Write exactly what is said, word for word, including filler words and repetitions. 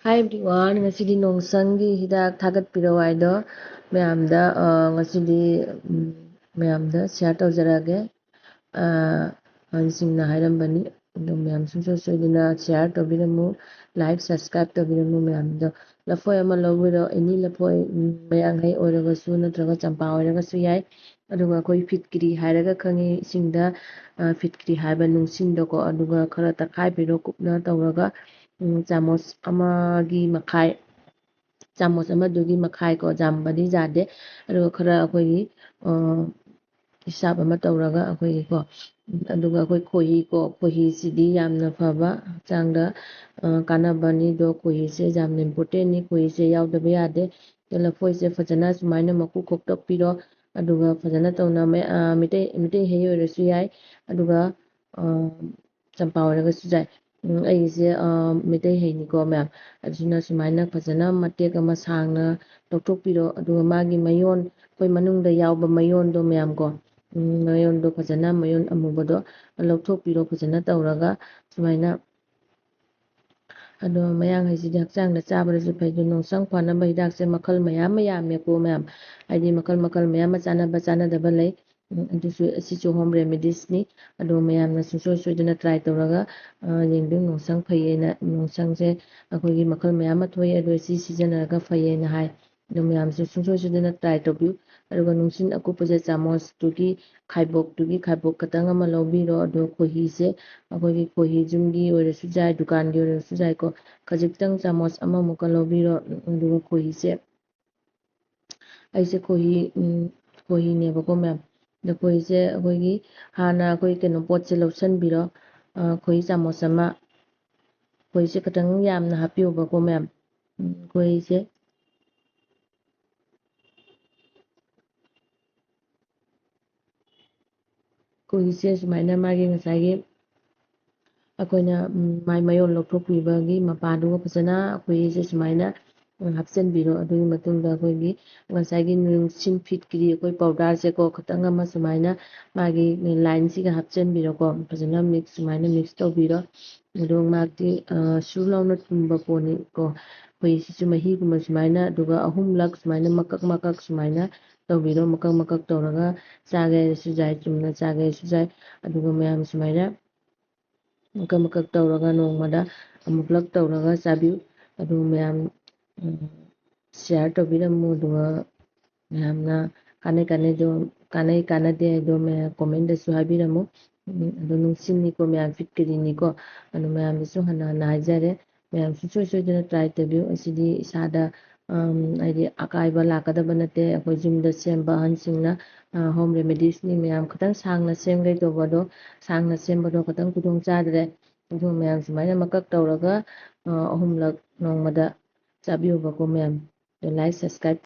Hi everyone, ꯉꯁꯤꯗꯤ ꯅꯣꯡꯁꯪꯒꯤ ꯍꯤꯗꯥꯛ ꯊꯥꯒꯠꯄꯤꯔꯣ ꯍꯥꯏꯗꯣ ꯃꯌꯥꯝꯗ, ꯑ, ꯉꯁꯤꯗꯤ, ꯎꯝ, ꯃꯌꯥꯝꯗ share ꯇꯧꯖꯔꯛꯑꯒꯦ꯫ ꯑ, ꯑꯍꯟꯁꯤꯡꯅ ꯍꯥꯏꯔꯝꯕꯅꯤ꯫ ꯑꯗꯨ ꯃꯌꯥꯝ ꯁꯨꯡꯁꯣꯏ ꯁꯣꯏꯗꯅ share ꯇꯧꯕꯤꯔꯝꯃꯨ, like, subscribe ꯇꯧꯕꯤꯔꯝꯃꯨ ꯃꯌꯥꯝꯗꯣ꯫ ꯂꯐꯣꯏ ꯑꯃ ꯂꯧꯕꯤꯔꯣ, any ꯂꯐꯣꯏ, ꯎꯝ, ꯃꯌꯥꯡꯍꯩ ꯑꯣꯏꯔꯒꯁꯨ ꯅꯠꯇ꯭ꯔꯒ ꯆꯝꯄ꯭ꯔꯥ ꯑꯣꯏꯔꯒꯁꯨ ꯌꯥꯏ꯫ ꯑꯗꯨꯒ ꯑꯩꯈꯣꯏ ꯐꯤꯠꯀꯤꯔꯤ ꯍꯥꯏꯔꯒ ꯈꯪꯉꯤ, ꯏꯁꯤꯡꯗ, ꯑ, ꯐꯤꯠꯀꯤꯔꯤ ꯍꯥꯏꯕ ꯅꯨꯡꯁꯤꯡꯗꯣꯀꯣ, ꯑꯗꯨꯒ ꯈꯔ ꯇꯛꯈꯥꯏꯕꯤꯔꯣ ꯀꯨꯞꯅ ꯇꯧꯔꯒ, ꯎꯝ, ꯆꯥꯃꯁ ꯑꯃꯒꯤ ꯃꯈꯥꯏ, ꯆꯥꯃꯁ ꯑꯃꯗꯨꯒꯤ ꯃꯈꯥꯏ ꯀꯣ, ꯌꯥꯝꯕꯗꯤ ꯌꯥꯗꯦ꯫ ꯑꯗꯨꯒ ꯈꯔ ꯑꯩꯈꯣꯏꯒꯤ, ꯑ, ꯍꯤꯁꯥꯞ ꯑꯃ ꯇꯧꯔꯒ ꯑꯩꯈꯣꯏꯒꯤꯀꯣ, ꯎꯝ, ꯑꯗꯨꯒ ꯑꯩꯈꯣꯏ ꯈꯣꯏꯍꯤ ꯀꯣ, ꯈꯣꯏꯍꯤꯁꯤꯗꯤ ꯌꯥꯝꯅ ꯐꯕ, ꯍꯛꯆꯥꯡꯗ, ꯑ, ꯀꯥꯟꯅꯕꯅꯤ꯫ ꯑꯗꯣ ꯈꯣꯏꯍꯤꯁꯦ ꯌꯥꯝꯅ importantꯅꯤ, ꯈꯣꯏꯍꯤꯁꯦ ꯌꯥꯎꯗꯕ ꯌꯥꯗꯦ꯫ ꯑꯗꯣ ꯂꯐꯣꯏꯁꯦ ꯐꯖꯅ ꯁꯨꯃꯥꯏꯅ ꯃꯀꯨ ꯈꯣꯛꯇꯣꯛꯄꯤꯔꯣ, ꯑꯗꯨꯒ ꯐꯖꯅ ꯇꯧꯅ ꯃꯩ-, ꯑ, ꯃꯩꯇꯩ, ꯃꯩꯇꯩ ꯍꯩ ꯑꯣꯏꯔꯁꯨ ꯌꯥꯏ, ꯑꯗꯨꯒ, ꯑ, ꯆꯝꯄ꯭ꯔꯥ ꯑꯣꯏꯔꯒꯁꯨ ꯌꯥꯏ꯫ ꯎꯝ, ꯑꯩꯒꯤꯁꯦ, ꯑ, ꯃꯩꯇꯩ ꯍꯩꯅꯤꯀꯣ ꯃꯌꯥꯝ, ꯑꯗꯨꯅ ꯁꯨꯃꯥꯏꯅ ꯐꯖꯅ ꯃꯇꯦꯛ ꯑꯃ ꯁꯥꯡꯅ ꯂꯧꯊꯣꯛꯄꯤꯔꯣ, ꯑꯗꯨꯒ ꯃꯥꯒꯤ ꯃꯌꯣꯟ, ꯑꯩꯈꯣꯏ ꯃꯅꯨꯡꯗ ꯌꯥꯎꯕ ꯃꯌꯣꯟꯗꯣ ꯃꯌꯥꯝ ꯀꯣ, ꯎꯝ, ꯃꯌꯣꯟꯗꯣ ꯐꯖꯅ, ꯃꯌꯣꯟ ꯑꯃꯨꯕꯗꯣ ꯂꯧꯊꯣꯛꯄꯤꯔꯣ ꯐꯖꯅ ꯇꯧꯔꯒ ꯁꯨꯃꯥꯏꯅ꯫ ꯑꯗꯣ ꯃꯌꯥꯡ ꯍꯩꯁꯤꯗꯤ ꯍꯛꯆꯥꯡꯗ ꯆꯥꯕꯗꯁꯨ ꯐꯩ꯫ ꯑꯗꯣ ꯅꯣꯡꯁꯪ ꯐꯅꯕ ꯍꯤꯗꯥꯛꯁꯦ ꯃꯈꯜ ꯃꯌꯥꯝ ꯑꯃ ꯌꯥꯝꯃꯦꯀꯣ ꯃꯌꯥꯝ, ꯍꯥꯏꯗꯤ ꯃꯈꯜ ꯃꯈꯜ ꯃꯌꯥꯝ ꯑꯃ ꯆꯥꯟꯅꯕ ꯆꯥꯟꯅꯗꯕ ꯂꯩ꯫ ꯎꯝ, ꯑꯗꯨꯁꯨ, ꯑꯁꯤꯁꯨ home remediesꯅꯤ꯫ ꯑꯗꯣ ꯃꯌꯥꯝꯅ ꯁꯨꯡꯁꯣꯏ ꯁꯣꯏꯗꯅ try ꯇꯧꯔꯒ, ꯑ, ꯌꯦꯡꯕꯤꯌꯨ꯫ ꯅꯣꯡꯁꯪ ꯐꯩꯌꯦꯅ, ꯅꯣꯡꯁꯪꯁꯦ ꯑꯩꯈꯣꯏꯒꯤ ꯃꯈꯜ ꯃꯌꯥꯝ ꯑꯃ ꯊꯣꯛꯑꯦ, ꯑꯗꯣ ꯁꯤ ꯁꯤꯖꯤꯟꯅꯔꯒ ꯐꯩꯌꯦꯅ ꯍꯥꯏ꯫ ꯑꯗꯣ ꯃꯌꯥꯝꯁꯨ ꯁꯨꯡꯁꯣꯏ ꯁꯣꯏꯗꯅ try ꯇꯧꯕꯤꯌꯨ꯫ ꯑꯗꯨꯒ ꯅꯨꯡꯁꯤꯠ ꯑꯀꯨꯞꯄꯁꯦ ꯆꯥꯃꯁꯇꯨꯒꯤ ꯈꯥꯏꯕꯣꯛꯇꯨꯒꯤ ꯈꯥꯏꯕꯣꯛ ꯈꯛꯇꯪ ꯑꯃ ꯂꯧꯕꯤꯔꯣ꯫ ꯑꯗꯣ ꯈꯣꯏꯍꯤꯁꯦ ꯑꯩꯈꯣꯏꯒꯤ ꯈꯣꯏꯍꯤ ꯌꯨꯝꯒꯤ ꯑꯣꯏꯔꯁꯨ ꯌꯥꯏ, ꯗꯨꯀꯥꯟꯒꯤ ꯑꯣꯏꯔꯁꯨ ꯌꯥꯏꯀꯣ꯫ ꯈꯖꯤꯛꯇꯪ ꯆꯥꯃꯁ ꯑꯃꯃꯨꯛꯀ ꯂꯧꯕꯤꯔꯣ꯫ ꯑꯗꯨꯒ ꯈꯣꯏꯍꯤꯁꯦ, ꯑꯩꯁꯦ ꯈꯣꯏꯍꯤ, ꯎꯝ, ꯈꯣꯏꯍꯤꯅꯦꯕꯀꯣ ꯃꯌꯥꯝ꯫ ꯑꯗꯣ ꯈꯣꯏꯍꯤꯁꯦ ꯑꯩꯈꯣꯏꯒꯤ ꯍꯥꯟꯅ ꯑꯩꯈꯣꯏ ꯀꯩꯅꯣ ꯄꯣꯠꯁꯦ ꯂꯧꯁꯟꯕꯤꯔꯣ꯫ ꯑ, ꯈꯣꯏꯍꯤ ꯆꯥꯃꯁ ꯑꯃ꯫ ꯈꯣꯏꯍꯤꯁꯦ ꯈꯤꯇꯪ ꯌꯥꯝꯅ ꯍꯥꯞꯄꯤꯌꯣꯕꯀꯣ ꯃꯌꯥꯝ꯫ ꯎꯝ, ꯈꯣꯏꯍꯤꯁꯦ꯫ ꯈꯣꯏꯍꯤꯁꯦ ꯁꯨꯃꯥꯏꯅ ꯃꯥꯒꯤ ꯉꯁꯥꯏꯒꯤ ꯑꯩꯈꯣꯏꯅ, ꯎꯝ, ꯃꯥꯏ ꯃꯌꯣꯟ ꯂꯧꯊꯣꯛꯄꯤꯕꯒꯤ ꯃꯄꯥꯗꯨꯒ ꯐꯖꯅ ꯈꯣꯏꯍꯤꯁꯦ ꯁꯨꯃꯥꯏꯅ, ꯎꯝ, ꯍꯥꯞꯆꯤꯟꯕꯤꯔꯣ꯫ ꯑꯗꯨꯒꯤ ꯃꯇꯨꯡꯗ ꯑꯩꯈꯣꯏꯒꯤ ꯉꯁꯥꯏꯒꯤ ꯅꯨꯡꯁꯤꯟ ꯐꯤꯠꯀꯤꯔꯤ ꯑꯩꯈꯣꯏ powderꯁꯦꯀꯣ, ꯈꯤꯇꯪ ꯑꯃ ꯁꯨꯃꯥꯏꯅ ꯃꯥꯒꯤ lineꯁꯤꯒ ꯍꯥꯞꯆꯤꯟꯕꯤꯔꯣꯀꯣ꯫ ꯐꯖꯅ mix, ꯁꯨꯃꯥꯏꯅ mix ꯇꯧꯕꯤꯔꯣ꯫ ꯑꯗꯣ ꯃꯍꯥꯛꯇꯤ ꯁꯨ ꯂꯥꯎꯅ ꯊꯨꯝꯕ ꯄꯣꯠꯅꯤꯀꯣ꯫ ꯑꯩꯈꯣꯏ ꯁꯤꯁꯨ ꯃꯍꯤꯒꯨꯝꯕ ꯁꯨꯃꯥꯏꯅ, ꯑꯗꯨꯒ ꯑꯍꯨꯝꯂꯛ ꯁꯨꯃꯥꯏꯅ ꯃꯀꯛ ꯃꯀꯛ ꯁꯨꯃꯥꯏꯅ ꯇꯧꯕꯤꯔꯣ꯫ ꯃꯀꯛ ꯃꯀꯛ ꯇꯧꯔꯒ ꯆꯥꯒꯦ ꯍꯥꯏꯔꯁꯨ ꯌꯥꯏ, ꯆꯨꯝꯅ ꯆꯥꯒꯦ ꯍꯥꯏꯔꯁꯨ ꯌꯥꯏ꯫ ꯑꯗꯨꯒ ꯃꯌꯥꯝ ꯁꯨꯃꯥꯏꯅ ꯃꯀꯛ ꯃꯀꯛ ꯇꯧꯔꯒ ꯅꯣꯡꯃꯗ ꯑꯃꯨꯛꯂꯛ ꯇꯧꯔꯒ ꯆꯥꯕꯤꯌꯨ꯫ ꯑꯗꯨ ꯃꯌꯥꯝ ꯁꯤꯌꯥꯔ ꯇꯧꯕꯤꯔꯝꯃꯨ꯫ ꯑꯗꯨꯒ ꯃꯌꯥꯝꯅ ꯀꯥꯟꯅꯩ ꯀꯥꯟꯅꯩꯗꯣ, ꯀꯥꯟꯅꯩ ꯀꯥꯟꯅꯗꯦ ꯍꯥꯏꯗꯣ ꯃꯌꯥꯝ ꯀꯣꯃꯦꯟꯗꯁꯨ ꯍꯥꯏꯕꯤꯔꯝꯃꯨ꯫ ꯑꯗꯣ ꯅꯨꯡꯁꯤꯠꯅꯤꯀꯣ ꯃꯌꯥꯝ, ꯐꯤꯠꯀꯤꯗꯤꯅꯤꯀꯣ꯫ ꯑꯗꯣ ꯃꯌꯥꯝꯗꯁꯨ ꯍꯟꯅ ꯍꯟꯅ ꯍꯥꯏꯖꯔꯦ, ꯃꯌꯥꯝ ꯁꯨꯡꯁꯣꯏ ꯁꯣꯏꯗꯅ ꯇ꯭ꯔꯥꯏ ꯇꯧꯕꯤꯌꯨ꯫ ꯑꯁꯤꯗꯤ ꯏꯁꯥꯗ ꯍꯥꯏꯗꯤ ꯑꯀꯥꯏꯕ ꯂꯥꯛꯀꯗꯕ ꯅꯠꯇꯦ꯫ ꯑꯩꯈꯣꯏ ꯌꯨꯝꯗ ꯁꯦꯝꯕ ꯑꯍꯟꯁꯤꯡꯅ ꯍꯣꯝ ꯔꯦꯃꯦꯗꯤꯁꯅꯤ꯫ ꯃꯌꯥꯝ ꯈꯤꯇꯪ ꯁꯥꯡꯅ ꯁꯦꯝꯒꯦ ꯇꯧꯕ ꯑꯗꯣ, ꯁꯥꯡꯅ ꯁꯦꯝꯕꯗꯣ ꯈꯤꯇꯪ ꯈꯨꯗꯣꯡ ꯆꯥꯗ꯭ꯔꯦ꯫ ꯑꯗꯣ ꯃꯌꯥꯝ ꯁꯨꯃꯥꯏꯅ ꯃꯀꯛ ꯇꯧꯔꯒ ꯑꯍꯨꯝꯂꯛ ꯅꯣꯡꯃꯗ ꯆꯥꯕꯤꯌꯨꯕꯀꯣ ꯃꯌꯥꯝ꯫ ꯑꯗꯣ ꯂꯥꯏꯛ, ꯁꯕꯁꯀ꯭ꯔꯥꯏꯕ